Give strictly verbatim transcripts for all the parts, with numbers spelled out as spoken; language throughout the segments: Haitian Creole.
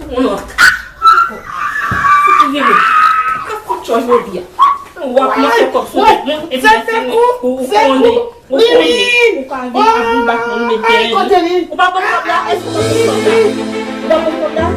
Yon lòt. Fout ou vire. Ka fout chòch jodi a. W ap mete kòb sou tèt mwen, epi lè fini, ou, ou konnen, ou konnen. Ou ka vin ap vin bat mwen, met dèyè li. Ou pa konn kòb la? Èske ou konn kòb la? Ou pa konn kòb la?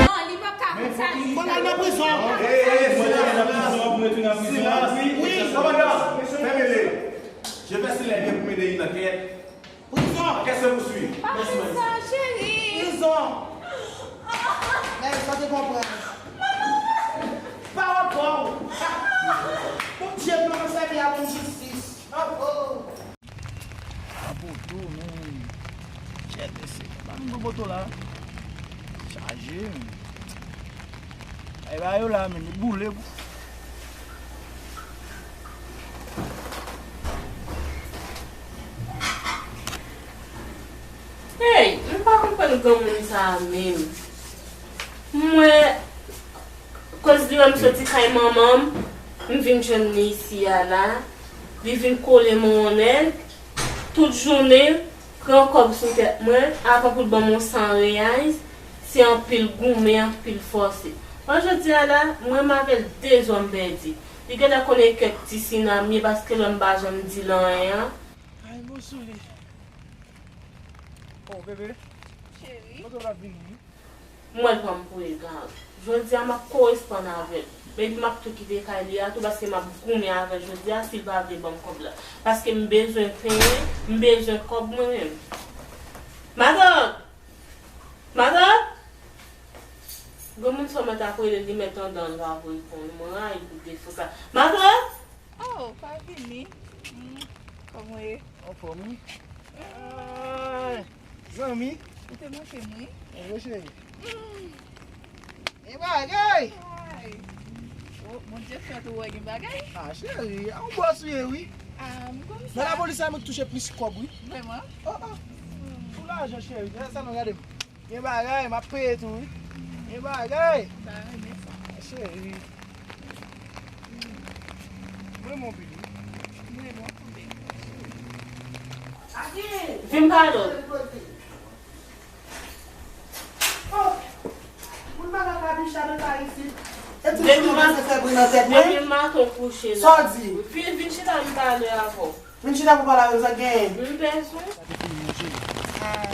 Non, li p ap ka fè sa. Fò l al nan prizon. Wi, kòmandan, fèmen li. Je fais si les biens pour mener une enquête. Prizon. Enquête se poursuit. Pa fè sa, cheri. Prizon. Men sa te konprann. Pawòl pa w. Bondye nou ap sèvi a pou jistis. Oh, oh. Sa poto, men. Kèt, mesye. Pa nou gwo poto la. Chaje, men. Ay, ba yo la, men. Li boule. Hey, m pa konprann granmoun sa a menm. Mwen, koz li wè m soti kay manman m, m vin jwenn li isi a la. Li vin kole m yon nèg, tout jounen, pran kòb sou tèt mwen, avan pou l ban m yon san reyay, se anpil goumen, anpil fòse. Bon, jodi a la, mwen m avè l de zòn pèdi. Li genlè konnen kèk ti sinam ye, paske lè m pa janm di l anyen an. Ay, bon sou li. Oh, bebe. Cheri. Kote w ap vini? M wè l pran m pou egare. Jodi a, m ap koresponn avè l. Epi m ap tou kite kay li a tou, paske m ap goumen avè l jodi a, si l pa vle ban m kòb la. Paske m bezwen penyen, m bezwen kòb mwen menm. Matant! Matant! Granmoun sa w mèt ap rele, li mèt anndan, l pa reponn. Mwen rayi bout defo sa. Matant! Oh, pa vini. Hmm, kòman w ye? Anfòm, wi. Ay, zanmi. Ou te manke m, wi. Mwen cheri. Hmm. Gen bagay. Ay. Oh, Bondye fè tou wè gen bagay. Ah, cheri, a yon bòs ou ye, wi. Ah, m konn sa. Nan lapolis la, mwen ki touche plis kòb, wi. Vrèman? Oh, oh. Pou lajan, cheri. Gade sa, non, gade m. Gen bagay, m ap peye tou, wi. Gen bagay. M ta renmen sa. Cheri. M renmen w anpil, wi. M renmen w tou, baby. Vin pale w. Oh! Moun pa ka kabicha nan kay isit. E ti chou nan se fè bri nan tèt mwen. Depi maten w kouche la. Sa w di? Vin, vin chita, m pale avè w. Vin chita pou pale avè m, sa k genyen? M bezwen. Ah,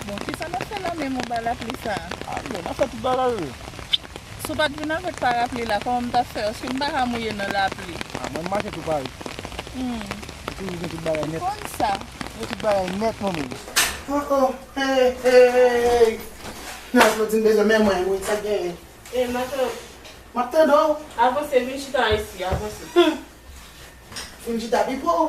bon, kisa n ap fè la menm anba lapli sa a? Ah, men, n ap fè tout bagay, wi. Si w pa t vin avèk parapli la, kòman m t ap fè? Èske m pa ka mouye nan lapli? Ah, mwen, m mache tou pare. Hmm. M toujou gen tout bagay nèt. M konn sa. Gen tout bagay nèt, mwen menm. Oh, oh, hey, hey, hey. Non, Claudine bezwen men mwen, wi, sa k genyen? Eh, matant. M ap tande w. Avanse, vin chita isi, avanse. Hmm. Vin chita pi pre w.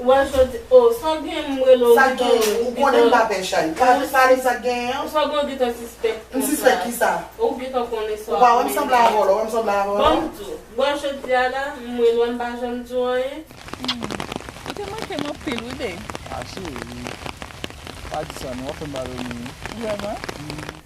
Ou wè jodi, oh, sa gen m rele w. Sa gen, ou konnen m pa pè chay. Pa, pa di sa gen an. Sa gen w gentan sispèk konsa. M sispèk kisa? Ou gentan konnen sa. Ou pa wè m sanble a vòlò, wè m sanble a vòlò. Ban m di w. Bon, jodi a la, m rele w, m pa janm di w anyen. Hmm. Ou te manke m anpil, wi, babe. Ah, cheri. Pa di sa, non, w ap fè m pa dòmi, wi. Vrèman? Hmm.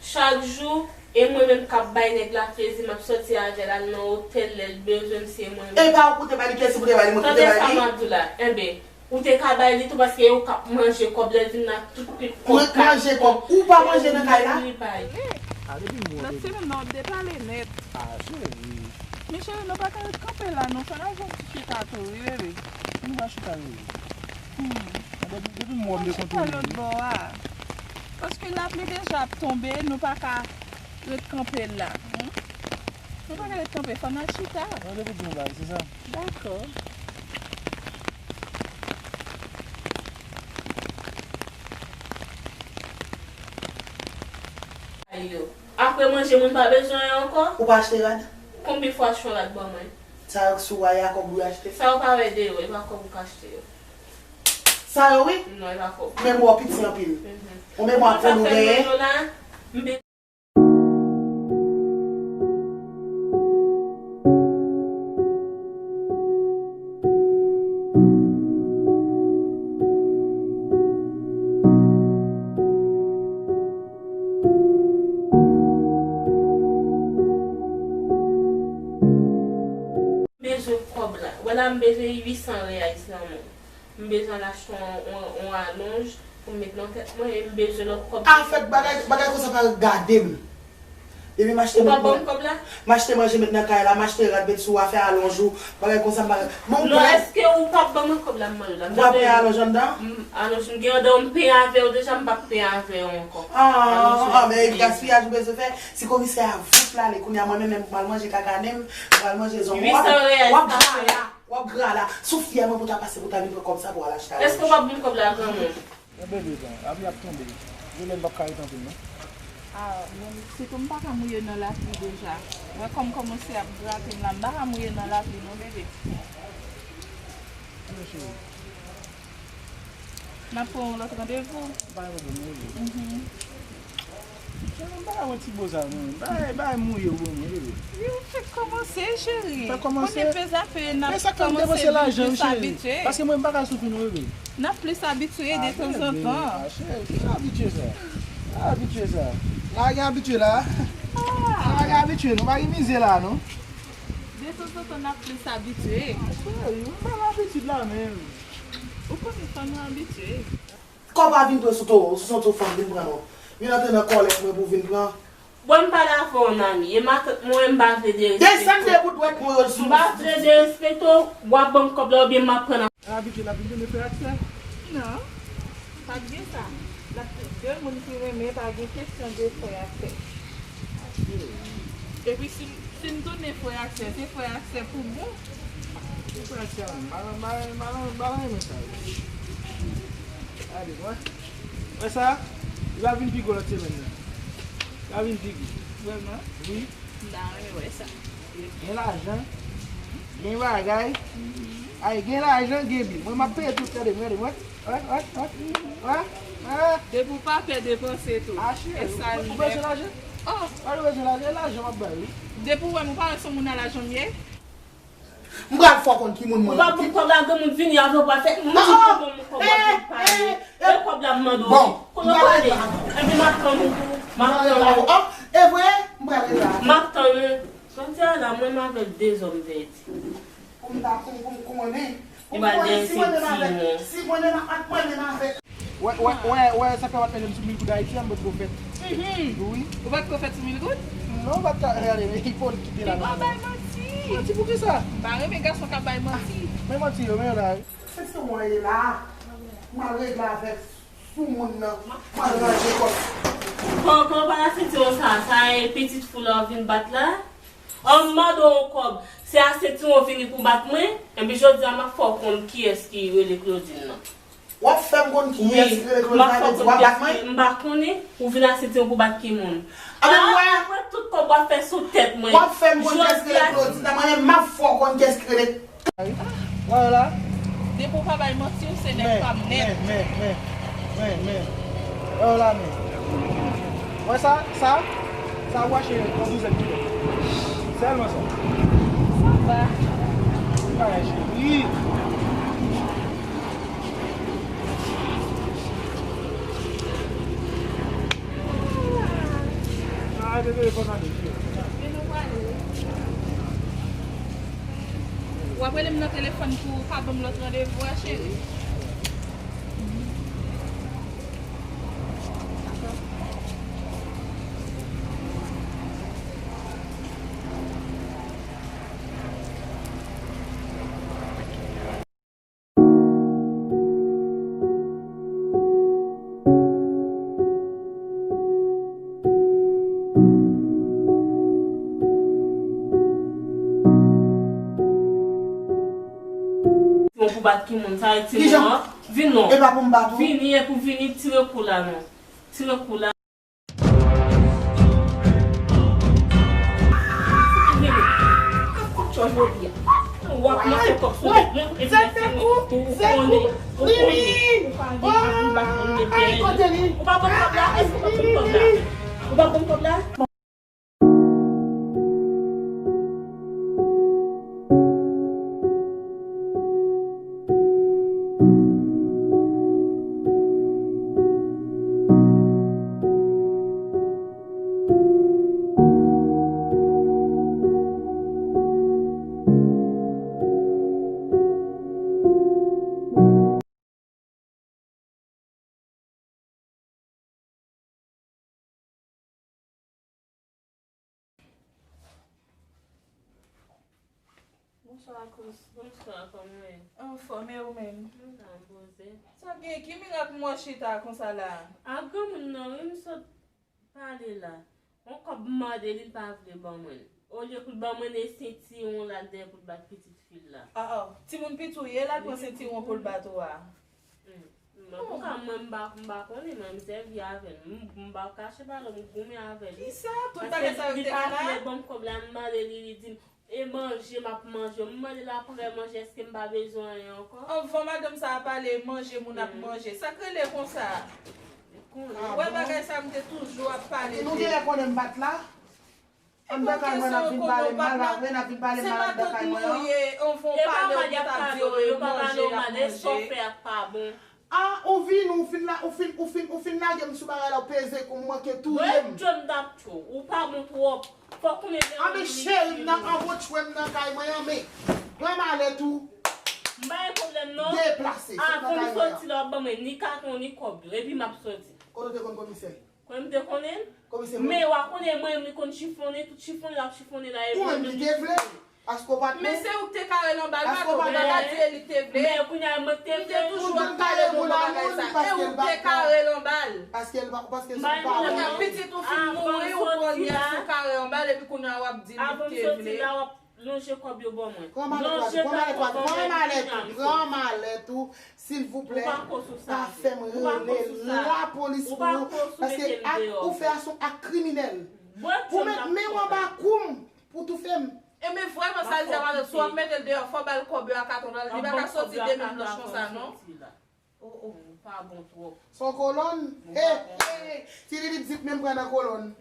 Chak jou, e mwen menm k ap bay nèg la plezi, m ap sòti avè l al nan otèl, lè l bezwen m, se mwen menm. E pa ou pou te bay li, kiyès ki pou te bay li, mwen ki pou te bay li? Tande sa m ap di w la. Enben, ou te ka bay li tou, paske e ou k ap manje kòb, lè l vin la, tout pip kòb. Mwen manje kòb. Ou pa manje nan kay la? Li bay. Ah, depi m wè w, bebe. Nan semèn nan, w ap depale nèt. Ah, cheri. Men cheri, nou pa ka ret kanpe la, non. Fò n al fè yon ti chita tou, wi, bebe. Nou pa chita, bebe. Hmm. Ah, depi, depi m Wòm de kontou. Chita lòt bò a. Paske lapli deja ap tonbe, nou pa ka ret kanpe la. Hmm? Nou pa ka ret kanpe, fò n al chita. Mwen te di yon bagay, se sa. Dakò. Yo. Apre manje, moun pa bezwen yo ankò? Ou pa achte rad? Konbyen fwa w achte yon rad ban mwen? Sa yo k sou wa a, kòb ou achte? Sa yo pa wè deyò, e pa kòb ou ka achte yo. Sa yo wi? Non, e pa kòb. Memwa w piti anpil. Mhm. Yon memwa pou nou genyen. Bezwen kòb la. Wè la, m bezwen uit san reyais nan men w. M bezwen al achte yon, yon, yon alonj pou m met nan tèt mwen, e m bezwen lòt kòb. Anfèt, bagay, bagay konsa pa gade m. Depi m achte, ou pa ban m kòb la? M achte manje met nan kay la, m achte rad met sou afè alonj ou, bagay konsa m pa. Non, èske ou p ap ban mwen kòb la, m mande w la? M pa peye alonj anndan? Alonj m gen anndan, m peye avè w deja, m p ap peye avè w ankò. Ah, ah, men e gaspiyaj ou bezwen fè. Si komisè a voup l ale, kounye a mwen menm, menm m pral manje kaka nen m, m pral manje zonm. W ap, w ap gra la. W ap gra la. Sou fyè mwen pou ta pase pou ta vin pran kòb sa pou al achte alonj. Èske w p ap ban m kòb la, granmoun? Yon bebe, bon, lapli ap tonbe. Jolèn p ap ka ret anpil, non. Ah, men sitou m pa ka mouye nan lapli deja. Wè kòm kòmanse ap grate m la, m pa ka mouye nan lapli, non, bebe. Alò, cheri. N ap pran yon lòt randevou. Pa gen pwoblèm, non, bebe. Mhm. Cheri, m pa ka wè ti bo sa, non. Bay, bay mouye w, bon, bebe. Yo, fèk kòmanse, cheri. Fèk kòmanse. Konnen pè zafè, n ap kòmanse vin plis abitye. Paske mwen, m pa ka soufri, non, bebe. N ap plis abitye detanzantan. Ah, cheri, ki abitye sa? Abitye sa. La gen abitye la. Ah. La gen abitye, nou pa gen mize la, non. Detanzantan, n ap plis abitye. Ah, cheri, m pa gen abitid la, menm. Ou konnen fò nou abitye. Kòb pa vin pran sou towo, sou son towo fanm vin pran non. Vin antre nan kòlèt mwen pou vin pran. Bon, m pale avè w, Nani. E matant mwen, m pa vle derespekte w. Desann de bout dwèt mwen yo sou. M pa vle derespekte w, w ap ban m kòb la oubyen m ap pran nan. Abitye l ap vin tounen frè ak sè? Non. Pa t gen sa. L ap de moun ki renmen, pa gen kesyon de frè ak sè. Epi si, si n tounen frè ak sè, se frè ak sè pou bon. Ou frè ak sè, m pa, m pa, m pa, m pa renmen sa yo. Gade, wè. Wè sa? Li va vin pi gwo lòt semèn nan. Li va vin pi gwo. Vrèman? Wi. M ta renmen wè sa. Gen lajan. Gen bagay. Mhm. Ay, gen lajan, gen bil. Mwen, m ap peye tout, gade, gade, wè. Wè, wè, wè. Wè, wè. Depi w pa pè depanse tou. Ah, cheri, ou bezwen lajan? Oh. Ou bezwen lajan, e lajan m ap bay, wi. Depi w wè m, ou pa wè se yon moun a lajan m ye? M pral fè w konn ki moun mwen. Ou pa ban m kòb la, granmoun vini avè w pral fè. M di w pou ban m kòb, w ap vin pale. E kòb la m mande w. Bon, konnen w pale. Epi m ap tann ou tou. M ap tann ou. Ah, e vre? M pral rete la. M ap tann ou. Jodi a la, mwen menm avèk de zòm vèdi. Pou m ta, pou, pou m konnen. Pou m konnen si mwen menm avèk, si mwen menm ak mwen menm avèk. Wè, wè, wè, wè, sa fè w ap mande m sou mil goud Ayiti a, m potko fèt. Mhm. Wi. Ou potko fèt sou mil goud? Non, ou pa t ka gade, men, fò w kite la. Ou pa bay manti. Manti pou ki sa? M pa renmen gason k ap bay manti. Men manti yo, men yo la. Se ti mwen ye la. M al regle avèk sou moun nan. M al ranje kòb. Kòman, kòman pa la senti w sa? Sa e pitit fou la w vin bat la? An m mande w yon kòb, se a sentiwon w vini pou bat mwen? Epi jodi a m ap fè w konn kiyès ki rele Claudine nan. W ap fè m konn kiyès ki rele Claudine nan, w ap bat mwen? M pa konnen, ou vin a sentiwon pou bat ki moun? A, apre tout kòb w ap fè sou tèt mwen. W ap fè m konn kiyès ki rele Claudine nan, mwen menm m ap fè w konn kiyès ki rele. Wè la. Depi w pa bay manti, ou se nèg pa m nèt. Men, men, men, men, men. Wè la, men. Wè sa, sa, sa ou achte yon douzèn kilo. Sèlman sa. Sa va. Bagay cheri. Arete telefòn nan men. Men nou prale. W ap rele m nan telefòn pou w ka ban m lòt randevou a, cheri? Bat ki moun sa, e ti moun an. Vin non. E pa pou m bat ou? Vini, e pou vini, tire kou la non. Tire kou la. Vini. Kòk kòk chòch jodi a. W ap manje kòk sou mwen. Zèk se kou, zèk kou. Ou konnen, ou pa gen anvi bat moun de pyè. Ou pa konn kòb la? Èske ou pa konn kòb la? Ou pa konn kòb la? Bonswa, Kous. Bonswa, kòman w ye? Anfòm, e ou menm? Mwen la, m poze. Sa gen? Ki mirak m wè w chita konsa la? A granmoun nan, wi, m sot pale la. Yon kòb m mande li, li pa vle ban mwen l. Olye pou l ban mwen, e sentiwon l al dèyè pou l bat pitit fi l la. Ah, ah. Timoun piti w ye, l al pran sentiwon pou l bat ou a. Hmm. Antouka, mwen, m pa, m pa konnen, mwen, m sèvi avè l. M, m pa kache pale w, m goumen avè l. Kisa? Tout bagay sa yo te ka la? Paske li pa vle ban m kòb la, m mande li, li di m, e manje m ap manje. M mande l aprè manje, èske m pa bezwen anyen ankò? Anvan madanm sa a pale, manje moun ap manje. Sa k rele konsa? Ou wè bagay sa a, m te toujou ap pale de. Nou genlè konnen m bat la? Anndan kay mwen, n ap vin pale m mal, pa vre, n ap vin pale m mal anndan kay mwen an. E pa mal y ap pale w, yo pa pale w mal, e sa w fè a k pa bon. A, ou vini, ou fin la, ou fin, ou fin, ou fin lage m sou bagay la, ou peze kou m, ou manke touye m. Ret tchwe m t ap tchwe w, ou pa bon twòp. Fòk ou leve. Anben cheri m nan, anvo tchwe m nan kay mwen an, men pran malèt ou. M pa gen pwoblèm non. Deplase, sot nan kay mwen an. Avan m soti la, w ap ban mwen ni katon, ni kòb yo, epi m ap soti. Kote w te konn komisè? Kòm m te konnen l? Men w a konnen mwen, m konn chifonnen, tout chifonnen l ap chifonnen la, e ou menm ki te vle, paske w pa t vle. Men se ou k te kare l anba l, Mato, m pa ka di e li k te vle. Men kounye a, mwen k te vle. Li te toujou ap pale bon bò bagay sa. E ou k te kare l anba l. Paske l pa, paske l se yon pa bon. Pitit ou fin mouri, ou pran nyès ou kare anba l, epi kounye a w ap di li k te vle. Lonje kòb yo ban mwen. Pran malèt ou, pran malèt ou, pran malèt ou, pran malèt ou, silvouplè, pa fè m rele lapolis pou ou, paske ak ou fè a se yon ak kriminèl. Pou met men w anba kou m, pou toufe m. Ebyen vrèman sa l di a, madanm, si w ap mete l deyò, fò w ba l kòb yo a katon, li pa ka soti de men blanch konsa non. Oh, oh. Se yon kolòn. He, he, ti Lilip di k menm pran nan kolòn.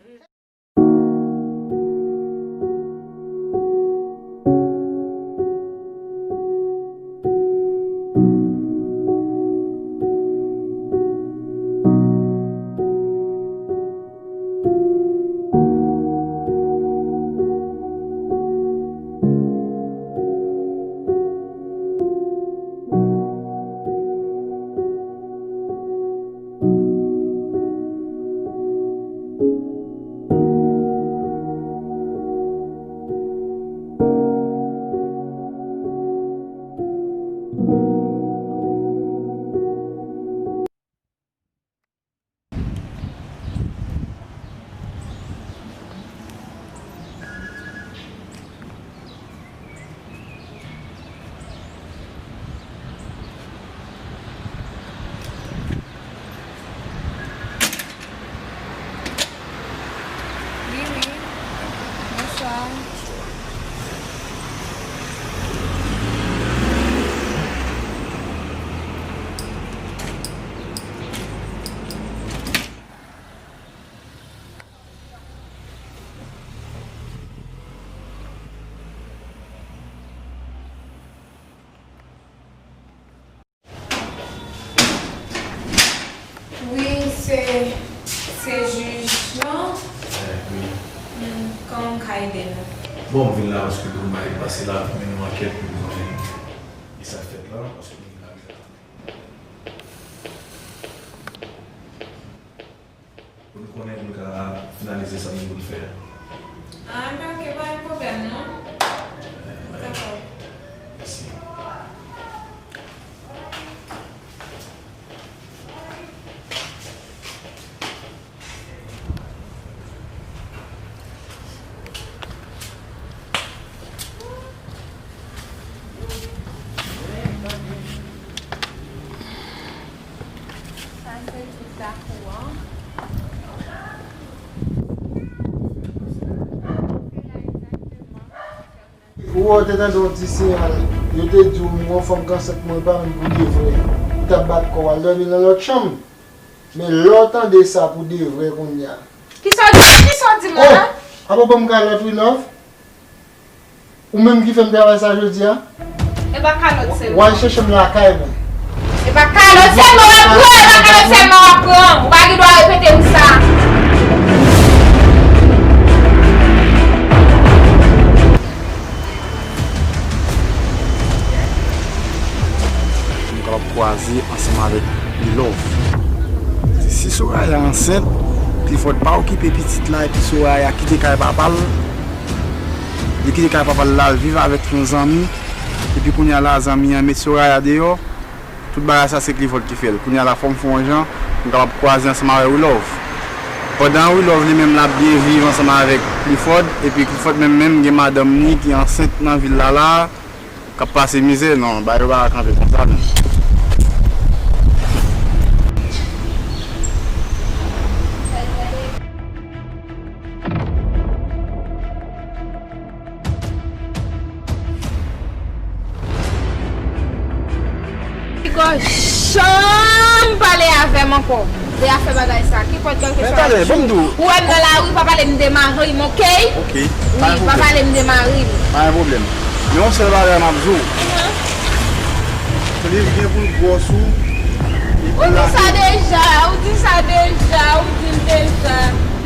Wi, wi. Bonswa. Wi, se, se jij lan. Eh, wi. Hmm, kòman m ka ede nou? Bon, m vin la paske pou m ale pase la pou mennen yon ankèt pou m konnen ki sa k fèt la, paske m vin la. Pou nou konnen, pou nou ka finalize sa nou pou n fè a. Ah, enben, ok, pa gen pwoblèm, non. Dakò. Mèsi. Sa se tout lakou an. Se la egzakteman. Ou wè, w te tande yon ti siyal. Yo te di w, yon fanm k ansent, mwen pa menm pou de vre. Ou t ap bat kò w, al dòmi nan lòt chanm. Men lè w tande sa pou de vre kounye a. Kisa w di? Kisa w di m la? Oh! Apa w ban m kalòt, wi, love? Ou menm ki fè m travay sa jodi a? E pa kalòt sèlman. W al chèche m lakay mwen. E pa kalòt sèlman w ap pran, e pa kalòt sèlman w ap pran. Ou pa gen dwa repete m sa. Nou kapab kwaze ansanm avèk Love. Si Soraya ansent, Clifford pa okipe pitit la, epi Soraya kite kay papa l. Li kite kay papa l la, l viv avèk yon zanmi. Epi kounye a la, zanmi an met Soraya deyò. Tout bagay sa se Clifford ki fè l. Kounye a la, fò m fè yon jan, m kapab kwaze ansanm avèk Wilove. Pandan Wilove li menm l ap byen viv ansanm avèk Clifford, epi Clifford menm menm gen madanm ni ki ansent nan vil la la, k ap pase mizè, non, bagay yo pa ka kanpe konsa, non. Piga w janm pale avè m ankò de afè bagay sa. Ki pòt kèlkeswa jou. Ou wè m nan lari, pa pale m de mari m, oke? Wi, pa pale m de mari m. Pa gen pwoblèm. Men yon sèl bagay m ap di w. Cliff gen pou l gwòs ou. Ou di sa deja, ou di sa deja, ou di l deja.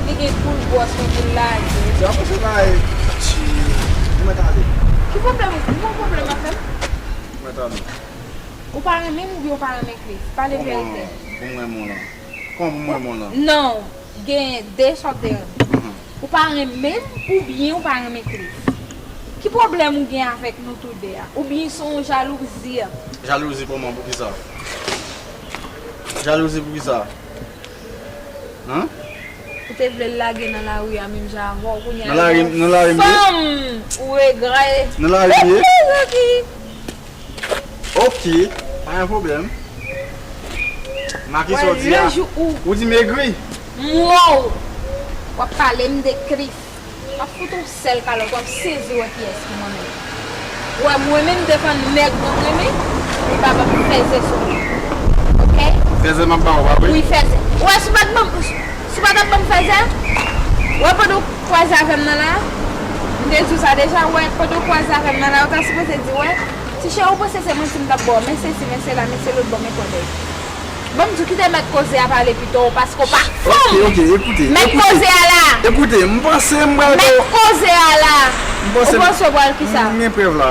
Li gen pou l gwòs ou pou l lage. Se pa pou se bagay. Ou mèt ale. Ki pwoblèm ou? Ou gen pwoblèm avè m? Ou mèt ale. Ou pa renmen m oubyen ou pa renmen Cliff? Pale verite. Kòman pou m renmen w lan? Kòman pou m renmen w lan? Non, gen de sa w te renmen. Ou pa renmen m oubyen ou pa renmen Cliff? Ki pwoblèm ou gen avèk nou tou de a? Oubyen se yon jalouzi? Jalouzi kòman? Poukisa? Jalouzi poukisa? Hen? Ou te vle l lage nan lari a menm jan avè w, kounye a nan lari, nan lari m ye? Fanm! Ou regrè. Nan lari m ye? Oke, pa gen pwoblèm. Make sure w di a. Ou di m egri. M wè w. W ap pale m de Cliff. W ap fout yon sèl kalòt, w ap sezi wè kiyès ki manman w. Ou wè mwen menm defann nèg mwen renmen, li pa ban m fèzè sou li. Oke? Fèzè m ap ba w, pa vre? Wi, fèzè. Ou wè si w pa t ban m, si w pa t ap ban m fèzè, ou wè pandan w kwaze avè m nan la, m te di w sa deja, ou wè pandan w kwaze avè m nan la, ou ta sipoze di, wè, ti cheri, ou panse se manti m t ap ba w, men sesi, men sela, men se lòt bò, men kòdèy. Ban m di w, kite mèt koze a pale pito, paske w pa fanm. Ok, ok, ekoute, mèt koze a la. Ekoute, m panse m pral ba w. Mèt koze a la. M panse. Ou panse w pral kisa? M gen prèv la.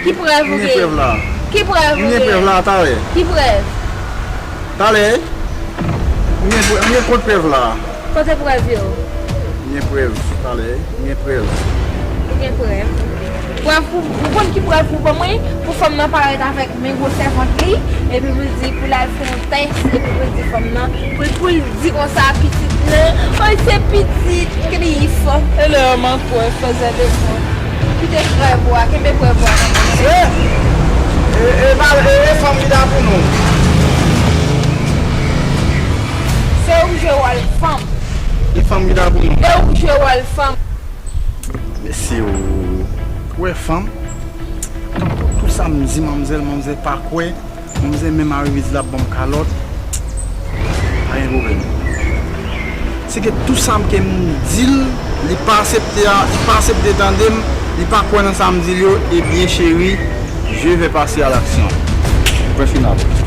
Ki prèv ou gen? M gen prèv la. Ki prèv ou gen? M gen prèv la, talè. Ki prèv? Talè. M gen prè-, m gen kont prèv la. Kote prèv yo? M gen prèv, talè. M gen prèv. Ou gen prèv? Prèv pou, ou konn ki prèv pou ban mwen? Pou fanm nan parèt avèk men gwosè vant li, epi pou l di, pou l al fè yon tès, epi pou l di fanm nan, pou l, pou l di konsa pitit nan, oy, se pitit Cliff. E lè a m a kwè, fèzè de kont. Kite prèv ou a, kenbe prèv ou a nan men w. Se, e, e, pa, e, e fanm ki ta pou nou. Se ou k jwe wòl fanm. E fanm ki ta pou nou. E ou k jwe wòl fanm. Mesye, ou wè fanm? Tout sa m di manmzèl, manmzèl pa kwè. Manmzèl menm arive di l ap ban m kalòt. Pa gen pwoblèm. Se ke tout sa m ke m di l, li pa aksepte a, li pa aksepte tande m, li pa kwè nan sa m di l yo, ebyen cheri, je vais passer à l'action. Pwen final.